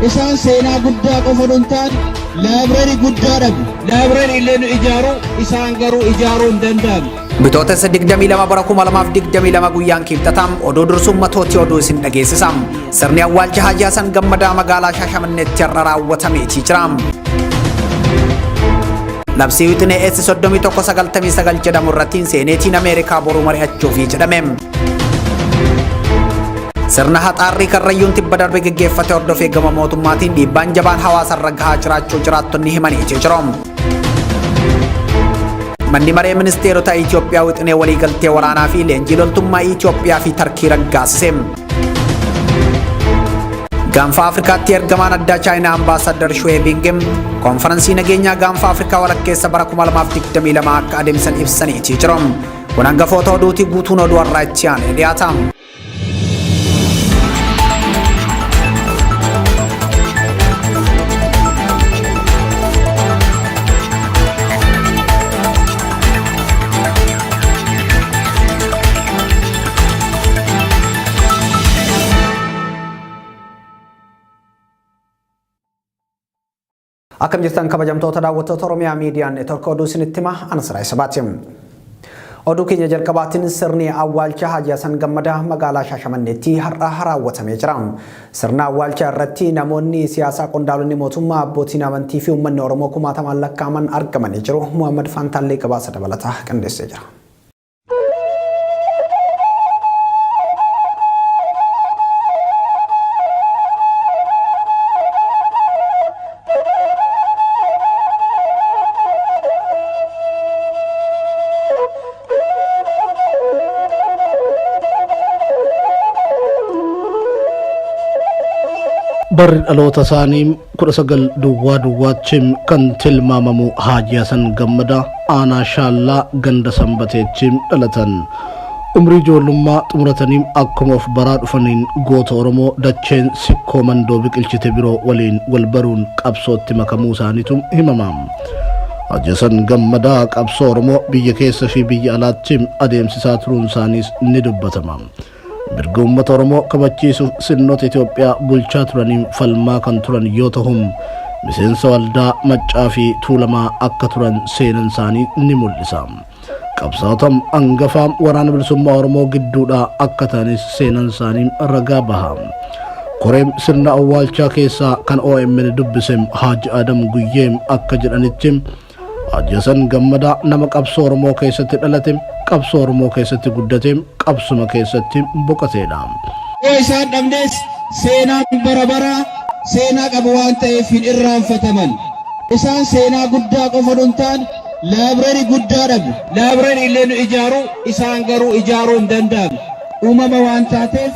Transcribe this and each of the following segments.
Isaan seenaa guddaa qofa hin taane laabireerii guddaa dhabu. Laabireerii illee nu ijaaru, isaan garuu ijaaruu hin danda'amu. Bitootessa 22 bara 2022 guyyaan Kibxataa oduu dursuun matootii oduu isin dhageessisa. Sirni awwaalcha Haji Hasan Gammadaa magaalaa Shaashamanneetti har'a raawwatameetii jira. Labsii wixinee S 3199 jedhamu irratti seeneetiin Ameerikaa boru mari'achuufi jedhame. Sirna haxaarrii Karrayyuun tibba darbe geggeeffate hordofee gama mootummaatiin dhiibbaan jabaan hawaasarra gahaa jiraachuu jiraattonni himaniitii jiru. Manni maree ministeerota Itoophiyaa wixinee waliigaltee waraanaa fi leenjii loltummaa Itoophiyaa fi Tarkii raggaasise. Gaanfa Afrikaatti ergamaan addaa Chaayinaa Ambaasaddar Shu'ee Bingim konfaransii nageenyaa Gaanfa Afrikaa walakkeessa bara 2022 akka adeemsan ibsaniitii jiru. Kun hangafoota oduuti, guutuun oduu har'aa itti aanee dhiyaata. Akkam jirtan kabajamtoota daawwattoota Oromiyaa Miidiyaa Neetwork, oduu isinitti hima ana Siraay Sabaati. Oduu keenya jalqabaatiin sirni awwaalcha Haji Hasan Gammadaa magaalaa Shaashamanneetti har'a raawwatamee jira. Sirna awwaalcha irratti namoonni siyaasaa, qondaalonni mootummaa, abbootiin amantii fi uummanni Oromoo kumaatamaan lakkaa'aman argamanii jiru. Muhammad Faantaallee gabaasa dabalataa qindeessee jira. Barri dhaloota isaanii 19 duwwaa duwwaatti kan tilmaamamu Haaji Hasan Gammadaa aanaa Shaallaa ganda Sanbateetti dhalatan. Umrii ijoollummaa xumuratanii akkuma of baraa dhufaniin goota Oromoo dacheen Sikkoo Mandoo biqilchite biroo waliin wal baruun qabsootti makamuu isaaniitu himama. Haaji Hasan Gammadaa qabsoo Oromoo biyya keessa fi biyya alaatti adeemsisaa turuun isaaniis ni dubbatama. Mirga uummata Oromoo kabachiisuuf sirnoota Itoophiyaa bulchaa turaniin falmaa kan turan yoo ta'u, miseensa waldaa Maccaa fi Tuulamaa akka turan seenan isaanii ni mul'isa. Qabsaa'ota hangafaa waraana bilisummaa Oromoo gidduudhaa akka ta'anis seenan isaanii ragaa baha. Koreen sirna awwaalchaa keessaa kan OMN dubbise Haaji Adam Guyyee akka jedhanitti Haaji Hasan Gammadaa nama qabsoo Oromoo keessatti dhalate, qabsoo Oromoo keessatti guddate, qabsuma keessatti boqoteedha. Yoo isaan dhabnes seenaan bara bara seenaa qabu waan ta'eef hin irraanfataman. Isaan seenaa guddaa qofa hin taane laabireerii guddaa dhabu. Laabireerii illee nu ijaaru, isaan garuu ijaaruu hin danda'amu. Uumama waan taateef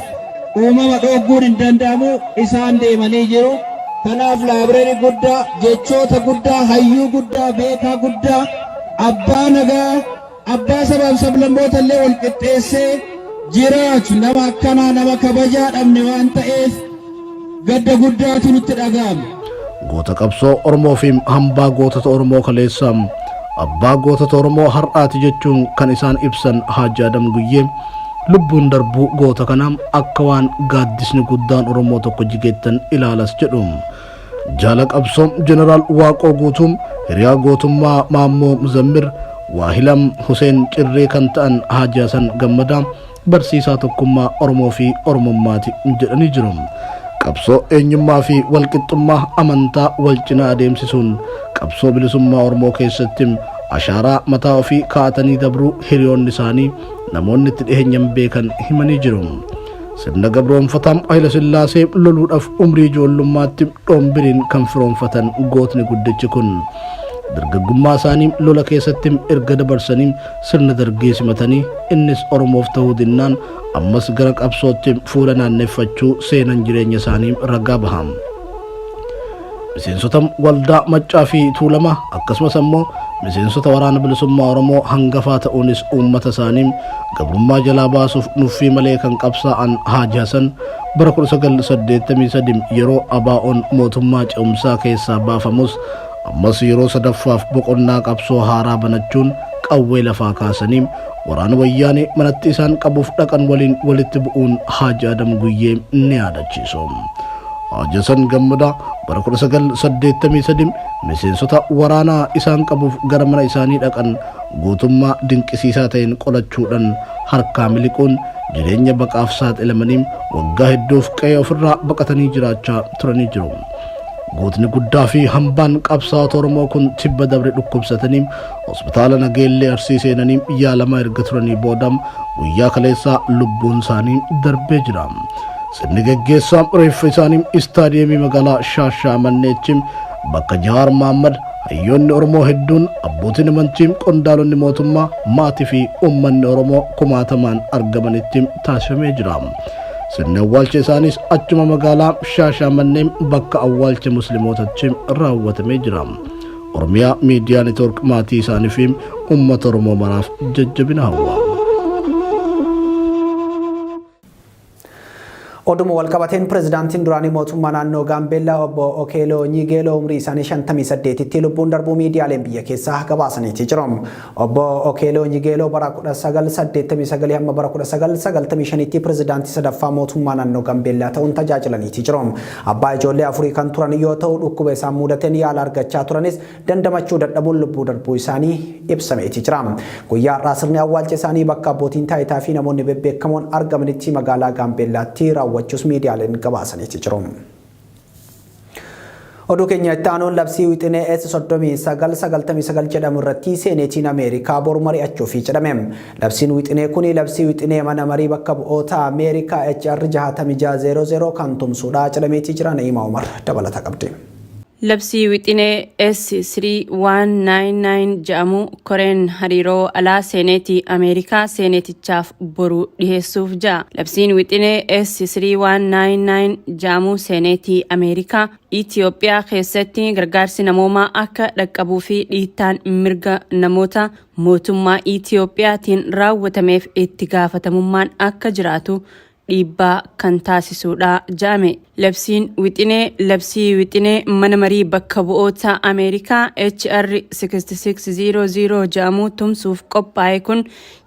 uumama dhoogguun hin danda'amu, isaan deemanii jiru. Kanaaf laabireerii guddaa, jechoota guddaa, hayyuu guddaa, beekaa guddaa, abbaa nagaa, abbaa sabaaf sablammoota illee wal qixxeessee jiraatu, nama akkanaa nama kabajaa dhabne waan ta'eef gadda guddaatu nutti dhaga'ama. Goota qabsoo Oromoo fi hambaa gootota Oromoo kaleessa, abbaa gootota Oromoo har'aati jechuun kan isaan ibsan Haaji Adam Guyyee, lubbuun darbuu goota kanaa akka waan gaaddisni guddaan Oromoo tokko jigeettan ilaalas jedhu. Jaala qabsoo Jeneraal Waaqoo Guutuu, hiriyaa gootummaa Maammoo Muzammir, Waahilam Huseen Cirrii kan ta'an Haaji Hasan Gammadaa barsiisaa tokkummaa Oromoo fi Oromummaati jedhanii jiru. Qabsoo eenyummaa fi walqixxummaa amantaa wal cinaa adeemsisuun qabsoo bilisummaa Oromoo keessatti ashaaraa mataa ofii kaa'atanii dabruu hiriyoonni isaanii namoonni itti dhiheenyan beekan himanii jiru. Sirna gabroonfataa Hayila Sillaasee loluudhaaf umrii ijoollummaatti dhoombiriin kan firoomfatan gootni guddichi kun dargaggummaa isaanii lola keessatti erga dabarsanii sirna Dargii simatanii innis Oromoof ta'uu dinnaan ammas gara qabsootti fuula naanneffachuu seenan jireenya isaanii ragaa baha. Miseensota waldaa Maccaa fi Tuulamaa akkasumas ammoo miseensota waraana bilisummaa Oromoo hangafaa ta'uunis uummata isaanii gabrummaa jalaa baasuuf nuffii malee kan qabsaa'an Haaji Hasan bara 1983 yeroo ABO'n mootummaa ce'umsaa keessaa baafamus ammas yeroo sadaffaaf boqonnaa qabsoo haaraa banachuun qawwee lafaa kaasanii waraana Wayyaanee manatti isaan qabuuf dhaqan waliin walitti bu'uun Haaji Adam Guyyee ni yaadachiisu. Haaji Hasan Gammadaa bara 1983 miseensota waraanaa isaan qabuuf gara mana isaanii dhaqan gootummaa dinqisiisaa ta'een qolachuudhaan harkaa miliquun jireenya baqaaf saaxilamanii waggaa hedduuf qe'ee ofirraa baqatanii jiraachaa turanii jiru. Gootni guddaa fi hambaan qabsaa'ota Oromoo kun tibba dabre dhukkubsatanii hospitaala Nageellee Arsii seenanii yaalamaa erga turanii booda guyyaa kaleessaa lubbuun isaanii darbee jira. Sirni geggeessaa reeffa isaanii istaadiyeemii magaalaa Shaashamanneetti bakka Jawaar Mahaammad, hayyoonni Oromoo hedduun, abbootiin amantii, qondaalonni mootummaa, maatii fi uummanni Oromoo kumaatamaan argamanitti taasifamee jira. Sirni awwaalcha isaaniis achuma magaalaa Shaashamannee bakka awwaalcha musliimootatti raawwatamee jira. Oromiyaa Miidiyaa Neetwoork maatii isaanii fi uummata Oromoo maraaf jajjabina hawwa. Oduma walqabateen pirezidaantiin duraanii mootummaa naannoo Gaambeellaa obbo Okeeloo Nyigeeloo umrii isaanii 58tti lubbuun darbuu miidiyaaleen biyya keessaa gabaasaniiti jiru. Obbo Okeeloo Nyigeeloo bara 1989 hamma bara 1995tti pirezidaantii sadaffaa mootummaa naannoo Gaambeellaa ta'uun tajaajilaniiti jiru. Abbaa ijoollee afurii kan turan yoo ta'u dhukkuba isaan mudateen yaala argachaa turanis dandamachuu dadhabuun lubbuu darbuu isaanii ibsameeti jira. Guyyaa har'aa sirni awwaalcha isaanii bakka abbootiin taayitaa fi namoonni bebbeekamoon argamanitti magaalaa Gaambeellaatti raawwachuus miidiyaaleen gabaasaniiti jiru. Oduu keenya itti aanuun labsii wixinee S 39 99 jedhamu irratti seeneetiin Ameerikaa boru mari'achuufi jedhame. Labsiin wixinee kun labsii wixinee mana marii bakka bu'oota Ameerikaa HR 6600 kan tumsuudha jedhameeti jira. Na'imaa Umar dabalata qabdi. Labsii wixinee S3199 jedhamu koreen hariiroo alaa seeneetii Ameerikaa seeneetichaaf boru dhiheessuuf ja'a. Labsiin wixinee S3199 jedhamu seeneetii Ameerikaa Itiyoophiyaa keessatti gargaarsi namoomaa akka dhaqqabuu fi dhiittaan mirga namoota mootummaa Itiyoophiyaatiin raawwatameef itti gaafatamummaan akka jiraatu dhiibbaa kan taasisuudha jedhame. Labsiin wixinee labsii wixinee mana marii bakka bu'oota Ameerikaa HR 6600 jedhamu tumsuuf qophaa'e kun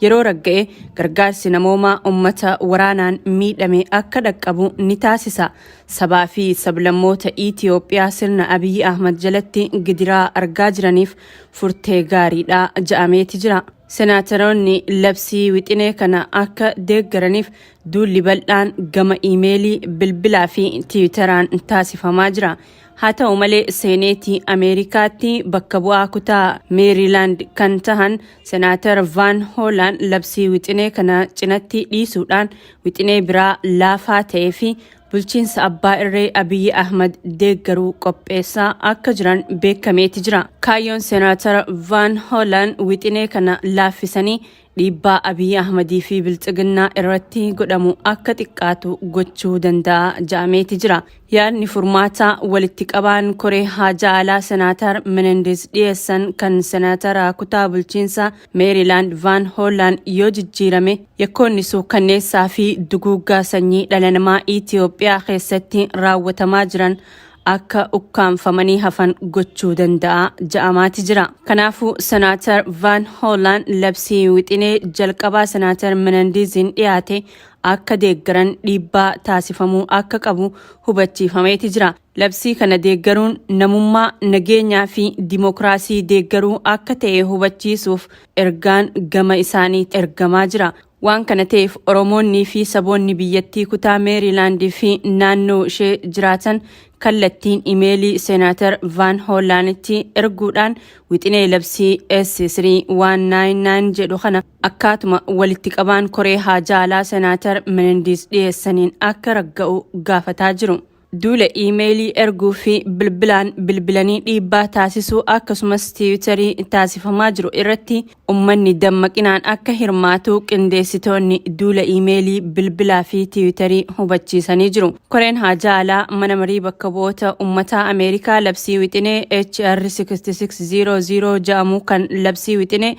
yeroo ragga'e gargaarsi namoomaa uummata waraanaan miidhame akka dhaqqabu ni taasisa. Sabaa fi sablammoota Itiyoophiyaa sirna Abiyyi Ahmad jalatti gidiraa argaa jiraniif furtee gaariidha jedhameeti jira. Senaataroonni labsii wixinee kana akka deeggaraniif duulli bal'aan gama iimeelii, bilbilaa fi tiwiitaraan taasifamaa jira. Haa ta'u malee seeneetii Ameerikaatti bakka bu'aa kutaa Meerilaand kan tahan Senaatar Van Hoolaan labsii wixinee kana cinatti dhiisuudhaan wixinee biraa laafaa ta'ee fi bulchiinsa abbaa irree Abiyyi Ahmad deeggaruu qopheessaa akka jiran beekameeti jira. Kaayyoon Senaatar Van Hoolaan wixinee kana laaffisanii dhiibbaa Abiyyi Ahmadii fi bilxiginnaa irratti godhamu akka xiqqaatu gochuu danda'a jedhameeti jira. Yaadni furmaataa walitti qabaan koree haajaa alaa Senaatar Menendez dhiyeessan kan Senaatara kutaa bulchiinsa Meerilaand Van Hoolaan yoo jijjiirame yakkoonni suukanneessaa fi duguuggaa sanyii dhala namaa Itiyoophiyaa keessatti raawwatamaa jiran akka ukkaanfamanii hafan gochuu danda'a jedhamaati jira. Kanaafuu Senaatar Van Hoolaan labsii wixinee jalqabaa Senaatar Menendeziin dhiyaate akka deeggaran dhiibbaa taasifamuu akka qabu hubachiifameeti jira. Labsii kana deeggaruun namummaa, nageenyaa fi dimookiraasii deeggaruu akka ta'e hubachiisuuf ergaan gama isaanii ergamaa jira. Waan kana ta'eef Oromoonnii fi saboonni biyyattii kutaa Meerilaandii fi naannoo ishee jiraatan kallattiin imeelii Seenaatar Van Hoolaanitti erguudhaan wixinee labsii S3199 jedhu kana akkaatuma walitti qabaan koree haajaa alaa Seenaatar Menendez dhiyeessaniin akka ragga'u gaafataa jiru. Duula iimeelii erguu fi bilbilaan bilbilanii dhiibbaa taasisuu akkasumas tiwiitarii taasifamaa jiru irratti ummanni dammaqinaan akka hirmaatu qindeessitoonni duula iimeelii, bilbilaa fi tiwiitarii hubachiisanii jiru. Koreen haajaa alaa mana marii bakka bu'oota ummataa Ameerikaa labsii wixinee HR 6600 jedhamu kan labsii wixinee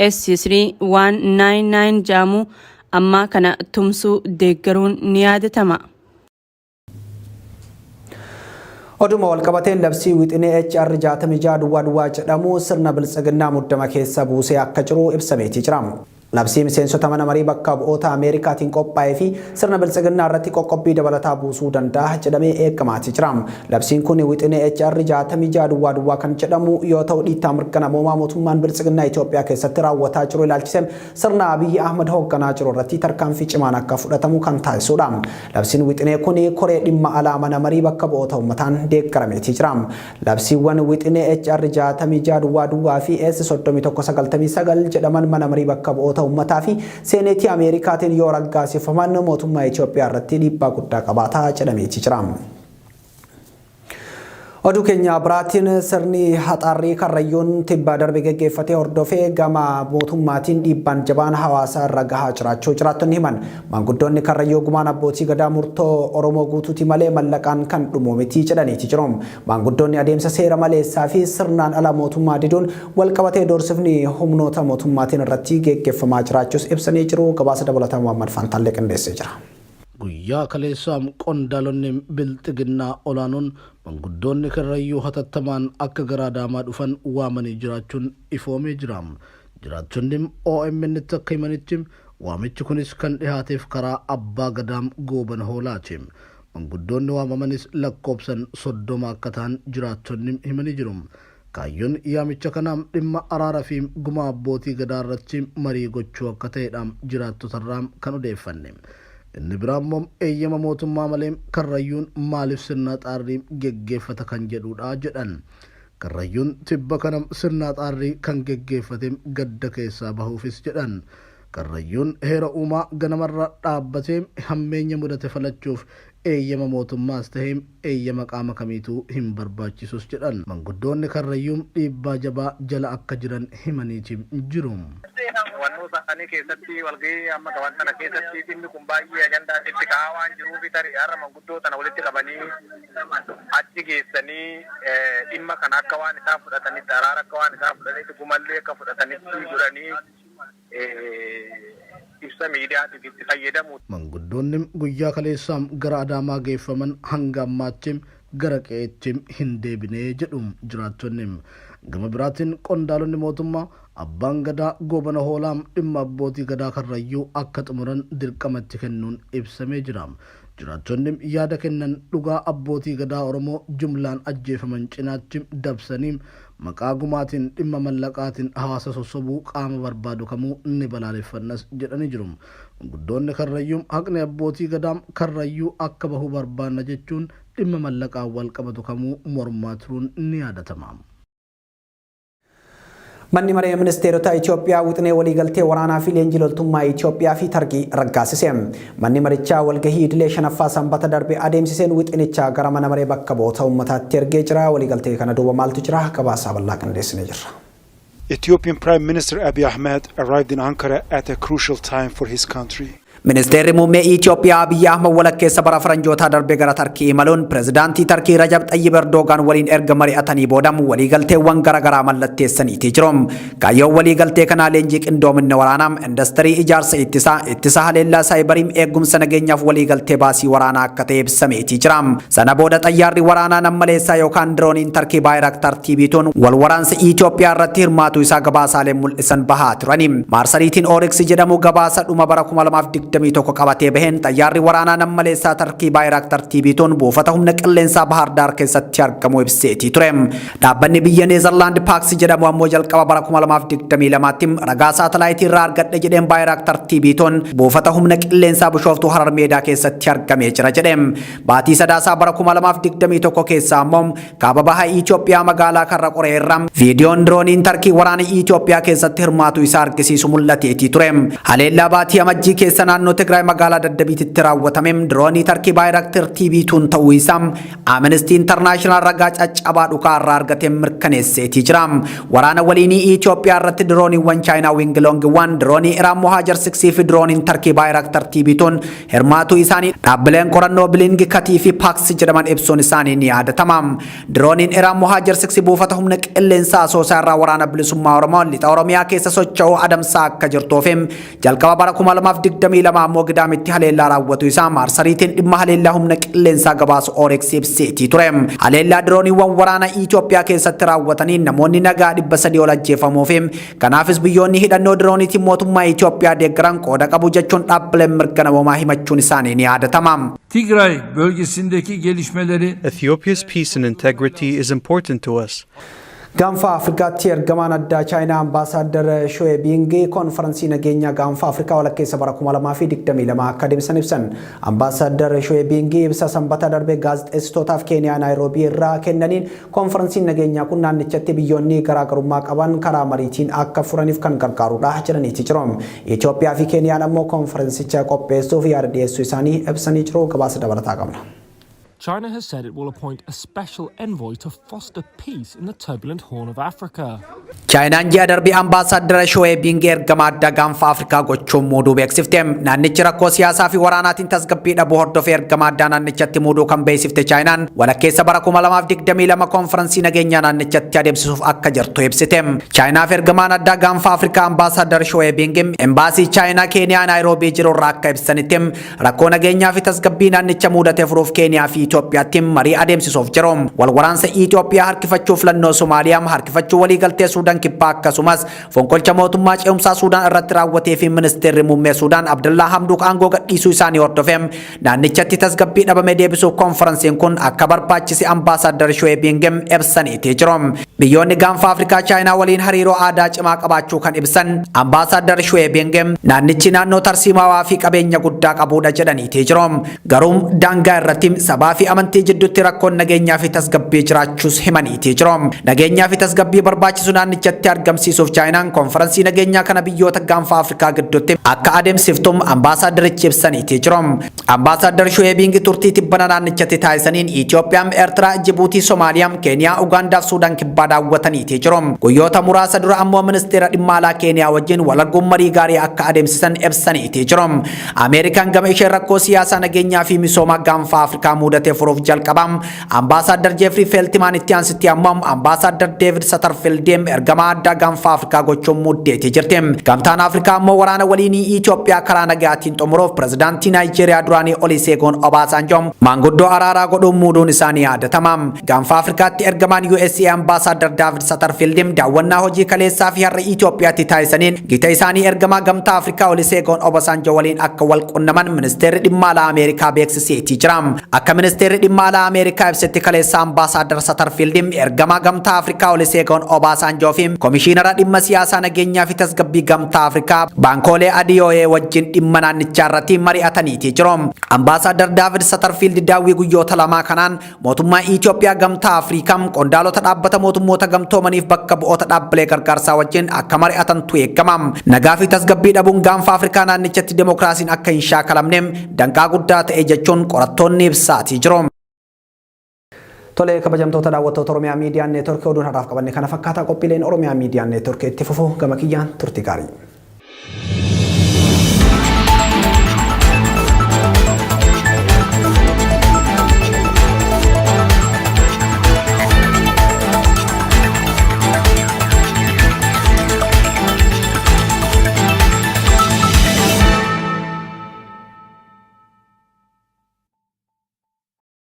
S3199 jedhamu ammaa kana tumsuu deeggaruun ni yaadatama. Oduma walqabateen labsii wixinee HR 66 duwwaa duwwaa jedhamu sirna biltsiginnaa muddama keessa buusee akka jiru ibsameeti jira. Labsii miseensota mana marii bakka bu'oota Ameerikaatiin qophaa'ee fi sirna biltsiginnaa irratti qoqqobbii dabalataa buusuu danda'a jedhamee eegamaati jira. Labsiin kun wixinee HR 66 duwwaa duwwaa kan jedhamu yoo ta'u, dhiittaa mirga namoomaa mootummaan biltsiginnaa Itoophiyaa keessatti raawwataa jiru ilaalchisee sirna Abiyyi Ahmad hoogganaa jiru irratti tarkaanfii cimaan akka fudhatamu kan taasisudha. Labsiin wixinee kun koree dhimma alaa mana marii bakka bu'oota uummataan deeggarameetii jira. Labsiiwwan wixinee HR 66 duwwaa duwwaa fi S 3199 jedhaman mana marii bakka bu'oota uummataa fi seeneetii Ameerikaatiin yoo raggaasifaman mootummaa Itoophiyaa irratti dhiibbaa guddaa qabaata jedhameetii jira. Oduu keenya biraatiin, sirni haxaarrii Karrayyuun tibba darbe geggeeffatee hordofee gama mootummaatiin dhiibbaan jabaan hawaasa irra gahaa jiraachuu jiraattonni himan. Maanguddoonni Karrayyuu gumaan abbootii gadaa murtoo Oromoo guutuuti malee mallaqaan kan dhumu miti jedhaniiti jiru. Maanguddoonni adeemsa seera maleessaa fi sirnaan ala mootummaa diduun walqabatee doorsifni humnoota mootummaatiin irratti geggeeffamaa jiraachuus ibsanii jiru. Gabaasa dabalataa Muhammad Fantaallee qindeessee jira. Guyyaa kaleessaa qondaalonni bilxiginnaa olaanoon manguddoonni Karrayyuu hatattamaan akka gara Adaamaa dhufan waamanii jiraachuun ifoomee jira. Jiraattonni OMN'tti akka himanitti, waamichi kunis kan dhihaateef karaa Abbaa Gadaam Goobana Hoolaati. Manguddoonni waamamanis lakkoobsan 30 akka ta'an jiraattonni himanii jiru. Kaayyoon yaamicha kanaa dhimma araara fi gumaa abbootii gadaa irratti marii gochuu akka ta'edha jiraattotarraa kan odeeffanne. Inni biraa immoo eeyyama mootummaa malee Karrayyuun maaliif sirna xaarrii geggeeffata kan jedhudha jedhan. Karrayyuun tibba kana sirna xaarrii kan geggeeffate gadda keessaa bahuufis jedhan. Karrayyuun heera uumaa ganamarra dhaabbatee hammeenya mudate falachuuf eeyyama mootummaas ta'e eeyyama qaama kamiituu hin barbaachisus jedhan. Manguddoonni Karrayyuu dhiibbaa jabaa jala akka jiran himaniiti jiru. Wannoo isaanii keessatti, walgahii amma qaban sana keessatti, dhimmi kun baay'ee ajandaa itti ka'aa waan jiruuf, tarii har'a manguddoo tana walitti qabanii achi geessanii dhimma kana akka waan isaan fudhatanitti, araara akka waan isaan fudhatanitti, gumallee akka fudhatanitti godhanii ibsa miidiyaatiif itti fayyadamu. Manguddoonni guyyaa kaleessaa gara Adaamaa geeffaman hanga ammaatti gara qe'eetti hin deebine jedhu jiraattonni. Gama biraatiin qondaalonni mootummaa Abbaan Gadaa Goobana Hoolaa dhimma abbootii gadaa Karrayyuu akka xumuran dirqama itti kennuun ibsamee jira. Jiraattonni yaada kennan dhugaa abbootii gadaa Oromoo jumlaan ajjeefaman cinaatti dabsanii maqaa gumaatiin dhimma mallaqaatiin hawaasa sossobuu qaama barbaadu kamuu ni balaaleffannas jedhanii jiru. Manguddoonni Karrayyuu haqni abbootii gadaa Karrayyuu akka bahu barbaanna jechuun dhimma mallaqaan wal qabatu kamuu mormaa turuun ni yaadatama. Manni maree ministeerota Itoophiyaa wixinee waliigaltee waraanaa fi leenjii loltummaa Itoophiyaa fi Tarkii raggaasise. Manni marichaa walgahii idilee shanaffaa Sanbata darbe adeemsiseen wixinicha gara mana maree bakka bu'oota uummataatti ergee jira. Waliigaltee kana duuba maaltu jira? Gabaasaa bal'aa qindeessinee jirra. Ethiopian Prime Minister Abiy Ahmed arrived in Ankara at a crucial time for his country. Ministeerri muummee Itoophiyaa Abiyyi Ahmad walakkeessa bara faranjootaa darbee gara Tarkii imaluun pirezidaantii Tarkii Rajab Xayyib Erdoogaan waliin erga mari'atanii booda waliigalteewwan gara garaa mallatteessaniitii jiru. Kaayyoon waliigaltee kanaa leenjii qindoominna waraanaa, industirii ijaarsa ittisaa, ittisa haleellaa saayibarii, eegumsa nageenyaaf waliigaltee baasii waraanaa akka ta'e ibsameetii jira. Sana booda xayyaarri waraanaa nammaleessaa yookaan dirooniin Tarkii Baayiraaktaar TB2n wal waraansa Itoophiyaa irratti hirmaatu isaa gabaasaaleen mul'isan bahaa turani. Maarsariitiin Oryx jedhamu gabaasa dhuma bara 2021 qabatee baheen xayyaarri waraanaa nammaleessaa Tarkii Baayiraaktar TB2n buufata humna qilleensaa Bahar Daar keessatti argamu ibseetii ture. Dhaabbanni biyya Neezerlaand Paaks jedhamu ammoo jalqaba bara 2022tti ragaa saatalaayitii irraa argadhe jedheen Baayiraaktar TB2n buufata humna qilleensaa Bishooftuu Harar Meedaa keessatti argamee jira jedhe. Baatii Sadaasaa bara 2021 keessa ammoo kaaba baha Itoophiyaa magaalaa Karra Qoree irraa viidiyoon dirooniin Tarkii waraana Itoophiyaa keessatti hirmaatu isaa argisiisu mul'ateetii ture. Haleellaa baatii Amajjii keessa naannoo Tigraay magaalaa Daddabiititti raawwatame diroonii Tarkii Baayiraaktar TB2n ta'uu isaa Amnesty International ragaa caccabaa dhukaa irraa argatee mirkaneesseetii jira. Waraana waliinii Itoophiyaa irratti dirooniiwwan Chaayinaa Wing Loong 1, diroonii Iraan Mohajer 6 fi dirooniin Tarkii Baayiraaktar TB2n hirmaatuu isaanii dhaabbileen qorannoo Biliingi Katii fi Paaks jedhaman ibsuun isaanii ni yaadatama. Dirooniin Iraan Mohajer 6 buufata humna qilleensaa Asoosaa irraa Waraana Bilisummaa Oromoo lixa Oromiyaa keessa socho'uu adamsaa akka jirtuu fi jalqaba bara 2022 22 ammoo Gidaamitti haleellaa raawwatu isaa maarsariitiin dhimma haleellaa humna qilleensaa gabaasu Oryx ibseetii ture. Haleellaa dirooniiwwan waraana Itoophiyaa keessatti raawwataniin namoonni nagaa 300 ol ajjeefamuu fi kanaafis biyyoonni hidhannoo dirooniitiin mootummaa Itoophiyaa deeggaran qooda qabu jechuun dhaabbileen mirga namoomaa himachuun isaanii ni yaadatama. Tigray bölgesindeki gelişmeleri Ethiopia's peace and integrity is important to us. Gaanfa Afrikaatti ergamaan addaa Chaayinaa Ambaasaaddar Shu'ee Biingii koonfaransii nageenyaa Gaanfa Afrikaa walakkeessa bara 2022 akka adeemsan ibsan. Ambaasaaddar Shu'ee Biingii ibsa Sanbata darbe gaazexeessitootaaf Keeniyaa Naayiroobii irraa kennaniin, koonfaransiin nageenyaa kun naannichatti biyyoonni garaagarummaa qaban karaa mariitiin akka furaniif kan gargaarudha jedhaniiti jiru. Itoophiyaa fi Keeniyaan ammoo koonfaransicha qopheessuuf yaada dhiyeessuu isaanii ibsanii jiru. Gabaasa dabalataa qabna. China has said it will appoint a special envoy to foster peace in the turbulent Horn of Africa. Chaayinaan ji'a darbii Ambaasaaddara Shu'ee Biingii ergama addaa Gaanfa Afrikaa gochuun muuduu beeksifte. Naannichi rakkoo siyaasaa fi waraanaatiin tasgabbii dhabuu hordofee ergama addaa naannichatti muuduu kan beeksifte Chaayinaan, walakkeessa bara 2022 koonfaransii nageenyaa naannichatti adeemsisuuf akka jirtu ibsite. Chaayinaaf ergamaan addaa Gaanfa Afrikaa Ambaasaaddar Shu'ee Biingii embaasii Chaayinaa Keeniyaa Naayiroobii jiru irraa akka ibsanitti, rakkoo nageenyaa fi tasgabbii naannicha mudate furuuf Keeniyaa fi Itoophiyaatti marii adeemsisuuf jiru. Wal waraansa Itoophiyaa harkifachuu, filannoo Somaaliyaa harkifachuu, waliigaltee Suudaan Kibbaa, akkasumas fonqolcha mootummaa ce'umsaa Suudaan irratti raawwatee fi ministeerri muummee Suudaan Abdallaa Hamduuk aangoo gadhiisuu isaanii hordofee naannichatti tasgabbii dhabame deebisuuf koonfaransiin kun akka barbaachise Ambaasaaddar Shu'ee Biingem ibsaniitii jiru. Biyyoonni Gaanfa Afrikaa Chaayinaa waliin hariiroo aadaa cimaa qabaachuu kan ibsan Ambaasaaddar Shu'ee Biingem, naannichi naannoo tarsiimawaa fi qabeenya guddaa qabudha jedhaniitii jiru. Garuu daangaa irratti sabaa fi amantii jidduutti rakkoon nageenyaa fi tasgabbii jiraachuus himaniitii jiru. Nageenyaa fi tasgabbii barbaachisu naannichatti argamsiisuuf Chaayinaan koonfaransii nageenyaa kana biyyoota Gaanfa Afrikaa gidduutti akka adeemsiftu ambaasaaddarichi ibsaniitii jiru. Ambaasaaddar Shu'ee Biingi turtii tibbana naannichatti taasisaniin Itoophiyaa, Eertiraa, Jibuutii, Somaaliyaa, Keeniyaa, Ugaandaa fi Suudaan Kibbaa daawwataniitii jiru. Guyyoota muraasa dura ammoo ministeera dhimma alaa Keeniyaa wajjin wal arguun marii gaarii akka adeemsisan ibsaniitii jiru. Ameerikaan gama isheen rakkoo siyaasaa, nageenyaa fi misoomaa Gaanfa Afrikaa mudatee furuuf jalqaba Ambaasaaddar Jeefrii Feeltimaan, itti aansitti ammoo Ambaasaaddar Deevid Satarfiildiin ergamaa addaa Gaanfa Afrikaa gochuun muddeetii jirti. Gamtaan Afrikaa ammoo waraana waliinii Itoophiyaa karaa nagaatiin xumuruuf pirezidaantii Naayijeeriyaa duraanii Oliseegoon Obaasanjoo maanguddoo araaraa godhuun muuduun isaanii yaadatama. Gaanfa Afrikaatti ergamaan USA Ambaasaaddar Daavid Satarfiildiin daawwannaa hojii kaleessaa fi har'a Itoophiyaatti taasisaniin gita isaanii ergamaa Gamtaa Afrikaa Oliseegoon Obasanjoo waliin akka wal qunnaman ministeerri dhimma alaa Ameerikaa beeksiseetii jira. Akka ministeerri dhimma alaa Ameerikaa ibsetti, kaleessa Ambaasaaddar Satarfiildiin ergamaa Gamtaa Afrikaa Oliseegoon Obaasanjoo fi komishiinara dhimma siyaasaa, nageenyaa fi tasgabbii Gamtaa Afrikaa Baankoolee Adiyooyee wajjin dhimma naannichaa irratti mari'ataniitii jiru. Ambaasaaddar Daavid Satarfiild daawwii guyyoota lamaa kanaan mootummaa Itoophiyaa, Gamtaa Afrikaa, qondaalota Dhaabbata Mootummoota Gamtoomaniif bakka bu'oota dhaabbilee gargaarsaa wajjin akka mari'atantu eegama. Nagaa fi tasgabbii dhabuun Gaanfa Afrikaa naannichatti demokiraasiin akka hin shaakalamne danqaa guddaa ta'e jechuun qorattoonni ibsaatii jiru. Tolee, kabajamtoota daawwattoota Oromiyaa Miidiyaan Neetworkii, oduun har'aaf qabanne kana fakkaataa. Qophiileen Oromiyaa Miidiyaan Neetworkii itti fufu. Gama kiyyaan turtii gaarii.